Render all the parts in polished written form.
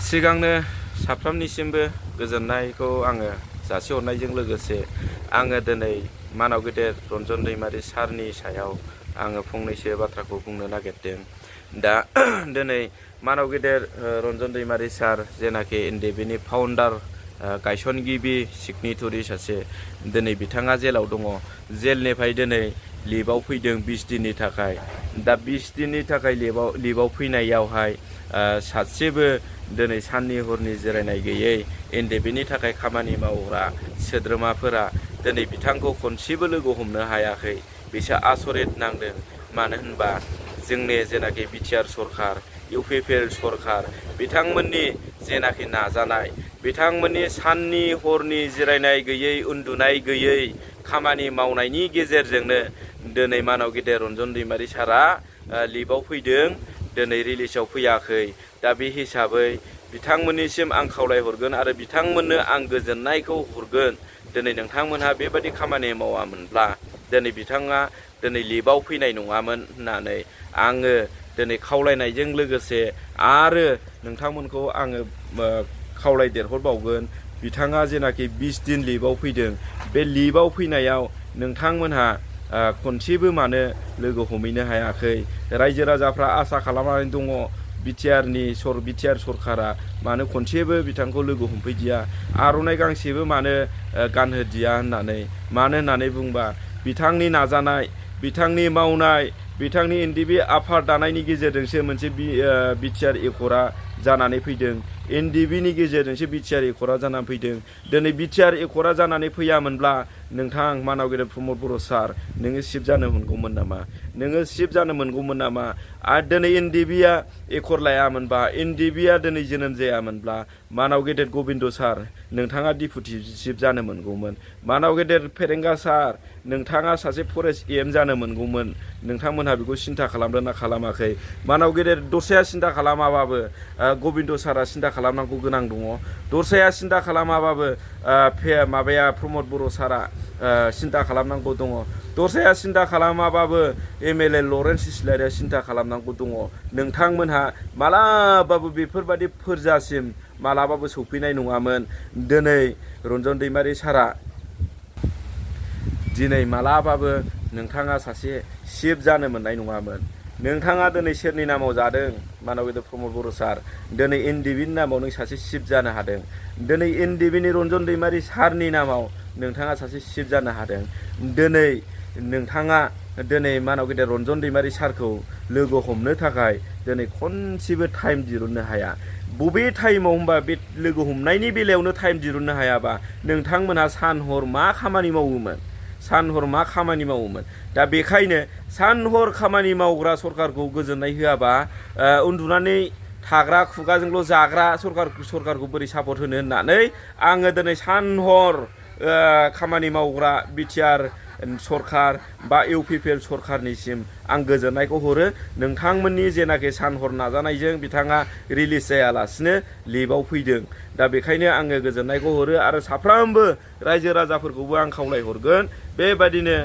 सिगांनो साफ्रोमनिसिमबो गोजोननायखौ आङो जासिहरनायजों लोगोसे आङो दिनै मानाव गेदेर रन्जन दैमारि सारनि सायाव आङो फंनैसो बाथ्राखौ बुंनो नागिरदों। दा दिनै मानाव गेदेर रन्जन दैमारि सार जेनाखि एनडिएफबिनि फाउन्डार गायसनगिरि सिगनेटरि सासे दिनै बिथाङा जेलाव दङ। जेलनिफ्राय दिनै लिभआव फैदों 20 दिननि थाखाय। दा 20 दिननि थाखाय लिभआव फैनायावहाय सासेबो दिनै साननि हरनि जिरायनाय गैयै एनडिएफबिनि थाखाय खामानि मावग्रा सोद्रोमाफोरा दिनै बिथांखौ खनसेबो लोगो हमनो हायाखै। बिसोर आसरित नांदों। मानो होनबा जोंनि जेनाखि बिटिआर सरखार इउपिपिएल सरखार बिथांमोननि जेनाखि नाजानाय बिथांमोननि साननि हरनि जिरायनाय गैयै उन्दुनाय गैयै खामानि मावनायनि गेजेरजोंनो दिनै मानाव गेदेर रन्जन दैमारि सारा लिभआव फैदों, दिनै रिलिजआव फैयाखै। दा बे हिसाबै बिथांमोननिसिम आं खावलायहरगोन आरो बिथांमोननो आं गोजोननायखौ हरगोन। दिनै नोंथांमोनहा बेबायदि खामानि मावामोनब्ला दिनै बिथाङा दिनै लिभआव फैनाय नङामोन होननानै आङो दिनै खावलायनायजों लोगोसे आरो नोंथांमोनखौ आङो खावलायदेरहरबावगोन। बिथाङा जेनाखि 20 दिन लिभआव फैदों, बे लिभआव फैनायाव नोंथांमोनहा खनसेबो मानो लोगो हमहैनो हायाखै? रायजो राजाफ्रा आसा खालामनानै दङ बिटिआर सरखारा मानो खनसेबो बिथांखौ लोगो हमफैदिया, आर'नाइ गांसेबो मानो गानहोदिया होननानै। मानो होननानै बुंबा बिथांनि नाजानाय, बिथांनि मावनाय, बिथांनि एनडिएफबि आफाद दानायनि गेजेरजोंसो मोनसे बिटिआर एकरा जानानै फैदों। एनडिएफबिनि गेजेरजोंसो बिटिआर एकरा जानानै फैदों। दिनै बिटिआर एकरा जानानै फैयामोनब्ला नोंथां मानाव गेदेर प्रमद बर' सार नोङो सिफ जानो मोनगौमोन नामा? नोङो सिफ जानो मोनगौमोन नामा? आरो दिनै एनडिएफबिया एकर लायामोनबा, एनडिएफबिया दिनै जोनोम जायामोनब्ला मानाव गेदेर गबिन्द सार नोंथाङा डिपुटि चिफ जानो मोनगौमोन। मानाव गेदेर फेरेंगा सार नोंथाङा सासे फरेस्ट एम जानो मोनगौमोन। नोंथांमोनहा बेखौ सिन्था खालामदों ना खालामाखै? मानाव गेदेर दस्राया सिन्था खालामाबाबो गबिन्द सारा सिन्था खालामनांगौ गोनां दङ। दस्राया सिन्था खालामाबाबो प्रमद बर' सारा सिन्था खालामनांगौ दङ। दस्राया सिन्था खालामाबाबो एमएलए लरेन्स इस्लारिया सिन्था खालामनांगौ दङ। नोंथांमोनहा मालाबाबो बेफोरबायदि फोरजासिम मालाबाबो सौफैनाय नङामोन। दिनै रन्जन दैमारि सारा दिनै मालाबाबो नोंथाङा सासे सिफ जानो मोननाय नङामोन। नोंथाङा दिनै सोरनि नामाव जादों? मानाव गेदेर प्रमद बर' सार दिनै एनडिएफबिनि नामाव नों सासे सिफ जानो हादों। दिनै एनडिएफबिनि रन्जन दैमारि सारनि नामाव नोंथाङा सासे सिफ जानो हादों। दिनै नोंथाङा दिनै मानाव गेदेर रन्जन दैमारि सारखौ लोगो हमनो थाखाय दिनै खनसेबो टाइम दिरुननो हाया। बबे टाइमाव होनबा बे लोगो हमनायनि बेलायावनो टाइम दिरुननो हायाबा नोंथांमोनहा सान हर मा खामानि मावोमोन? सान हर मा खामानि मावोमोन? दा बेखायनो सान हर खामानि मावग्रा सरखारखौ गोजोननाय होआबा उन्दुनानै थाग्रा खुगाजोंल' जाग्रा सरखारखौ बोरै सापर्ट होनो होननानै आङो दिनै सान हर खामानि मावग्रा बिटिआर सरखार बा इउपिपिएल सरखारनिसिम आं गोजोननायखौ हरो। नोंथांमोननि जेनाखि सान हर नाजानायजों बिथाङा रिलिज जायालासिनो लिभआव फैदों। दा बेखायनो आङो गोजोननायखौ हरो आरो साफ्रोमबो रायजो राजाफोरखौबो आं खावलायहरगोन बेबायदिनो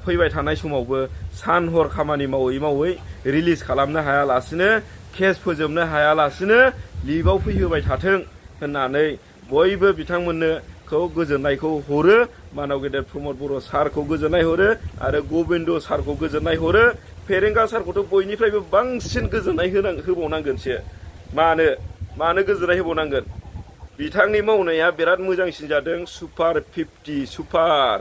फैबाय थानाय समावबो सान हर खामानि मावै मावै रिलिज खालामनो हायालासिनो, केस फोजोबनो हायालासिनो लिभआव फैहोबाय थाथों होननानै बयबो बिथांमोननो गोजोननायखौ हरो। मानाव गेदेर प्रमद बर' सारखौ गोजोननाय हरो आरो गबिन्द सारखौ गोजोननाय हरो। फेरेंगा सारखौथ' बयनिफ्रायबो बांसिन गोजोननाय होबावनांगोनसो। मानो गोजोननाय होबावनांगोन? बिथांनि मावनाया बिराद मोजांसिन जादों। सुपार 50 सुपार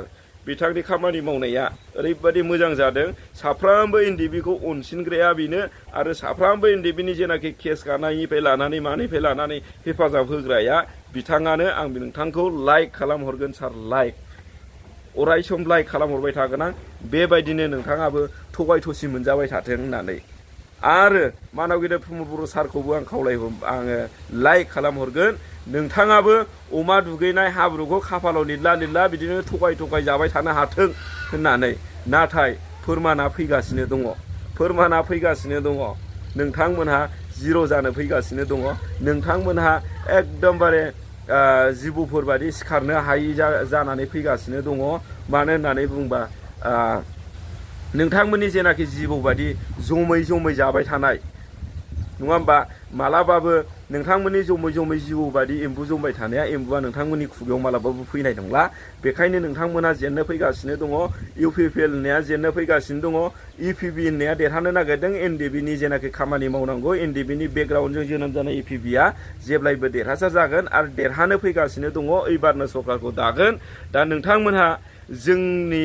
बिथांनि खामानि मावनाया ओरैबायदि मोजां जादों। साफ्रोमबो एनडिएफबिखौ अनसिनग्राया बेनो आरो साफ्रोमबो एनडिएफबिनि जेनाखि केस गानायनिफ्राय लानानै मानिफ्राय लानानै हेफाजाब होग्राया बिथाङानो। आं नोंथांखौ लाइक खालामहरगोन सार, लाइक अराय सम लाइक खालामहरबाय थागोन आं। बेबायदिनो नोंथाङाबो थगाय थसि मोनजाबाय थाथों होननानै आरो मानाव गेदेर प्रमद बर' सारखौबो आङो लाइक खालामहरगोन। नोंथाङाबो अमा दुगैनाय हाब्रुखौ खाफालाव लिरला बिदिनो थगाय जाबाय थानो हाथों होननानै। नाथाय फोरमाना फैगासिनो दङ। नोंथांमोनहा जिर' जानो फैगासिनो दङ। नोंथांमोनहा एकदमबारे जिबौफोर बायदि सिखारनो हायि जानानै फैगासिनो दङ। मानो होननानै बुंबा नोंथांमोननि जेनाखि जिबौ बायदि जमै जाबाय थानाय नङा होमबा? मालाबाबो नोंथांमोननि जमै जमै जिबौ बादि एम्बु जमबाय थानाया एम्बुआ नोंथांमोननि खुगायाव मालाबाबो फैनाय नंला। बेखायनो नोंथांमोना जेननो फैगासिनो दङ। इउपिपिएल होननाया जेननो फैगासिनो दङ। इपिबि होननाया देरहानो नागिरदों। एनडिबिनि जेनाखि खामानि मावनांगौ एनडिबिनि बेकग्राउन्डजों जोनोम जानाय इपिबिआ जेब्लायबो देरहासार जागोन आरो देरहानो फैगासिनो दङ। एबारनो सरकारखौ दागोन। दा नोंथांमोनहा जोंनि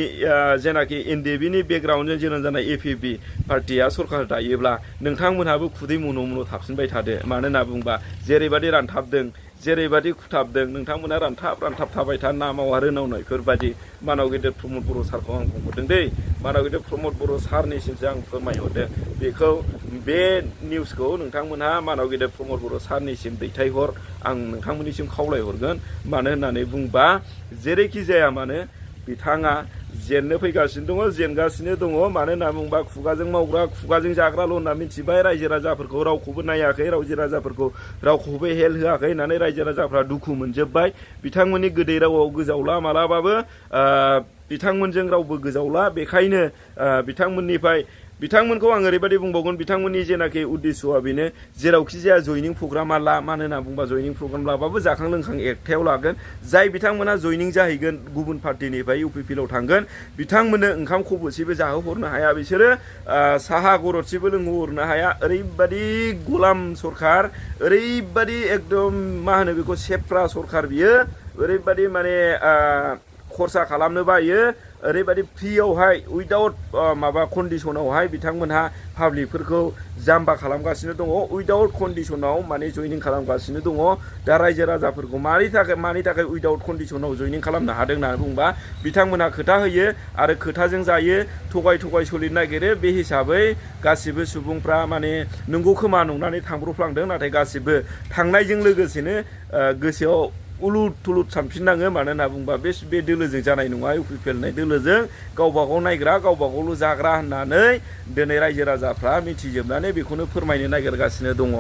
जेनाखि एनडिबिनि बेकग्राउन्डजों जोनोम जानाय एपिबि पार्टिया सरकार दायोब्ला नोंथांमोनहाबो खुदै मुन' मुन' थाबसिनबाय थादो। मानो होनना बुंबा जेरैबादि रानथाबदों जेरैबादि खुथाबदों नोंथांमोना रानथाब थाबाय था ना मावा रोनावनायफोरबादि मानाव गेदेर प्रमद बर' सारखौ आं बुंहरदों दै। मानाव गेदेर प्रमद बर' सारनिसिमसो आं फोरमायहरदों। बेखौ बे निउसखौ नोंथांमोनहा मानाव गेदेर प्रमद बर' सारनिसिम दैथायहर। आं नोंथांमोननिसिम खावलायहरगोन। मानो होननानै बुंबा जेरैखि जाया मानो बिथाङा जेननो फैगासिनो दङ जेनगासिनो दङ। मानो होनना बुंबा खुगाजों मावग्रा खुगाजों जाग्राल' होनना मिथिबाय। रायजो राजाफोरखौ रावखौबो नायाखै रायजो राजाफोरखौ रावखौबो हेल्प होआखै होननानै रायजो राजाफ्रा दुखु मोनजोब्बाय। बिथांमोननि गोदै रावाव गोजावला मालाबाबो बिथांमोनजों रावबो गोजावला। बेखायनो बिथांमोनखौ आं ओरैबायदि बुंबावगोन बिथांमोननि जेनाखि उद्देश्यआ बेनो जेरावखि जाया जयनिं प्रग्रामा ला। मानो होनना बुंबा जयनिं प्रग्राम लाबाबो जाखां लोंखां एकथायाव लागोन। जाय बिथांमोना जयनिं जाहैगोन गुबुन पार्टिनिफ्राय इउपिपिएलआव थांगोन बिथांमोननो ओंखाम खब'सेबो जाहोहरनो हाया। बिसोरो साहा गरदसेबो लोंहोहरनो हाया। ओरैबायदि गलाम सरखार ओरैबायदि एकदम मा होनो बेखौ सेफ्रा सरखार बियो। ओरैबायदि माने खरसा खालामनो बायो। ओरैबायदि फ्रियावहाय उइदाउट माबा कन्डिसनावहाय बिथांमोनहा पाब्लिकफोरखौ जाम्बा खालामगासिनो दङ। उइदाउट कन्डिसनाव माने जयनिं खालामगासिनो दङ। दा रायजो राजाफोरखौ मानि थाखाय उइदाउट कन्डिसनाव जयनिं खालामनो हादों होननानै बुंबा बिथांमोनहा खोथा होयो आरो खोथाजों जायो। थगाय सोलिनो नागिरो। बे हिसाबै गासिबो सुबुंफ्रा माने नंगौ खोमा नंनानै थांब्रफ्लांदों। नाथाय गासिबो थांनायजों लोगोसेनो गोसोआव उलुद थुलुद सानफिननाङो। मानो होनना बुंबा बे दोलोजों जानाय नङा। इउपिपिएल होननाय दोलोजों गावबागाव नायग्रा गावबागावल' जाग्रा होननानै दिनै रायजो राजाफ्रा मिथिजोबनानै बेखौनो फोरमायनो नागिरगासिनो दङ।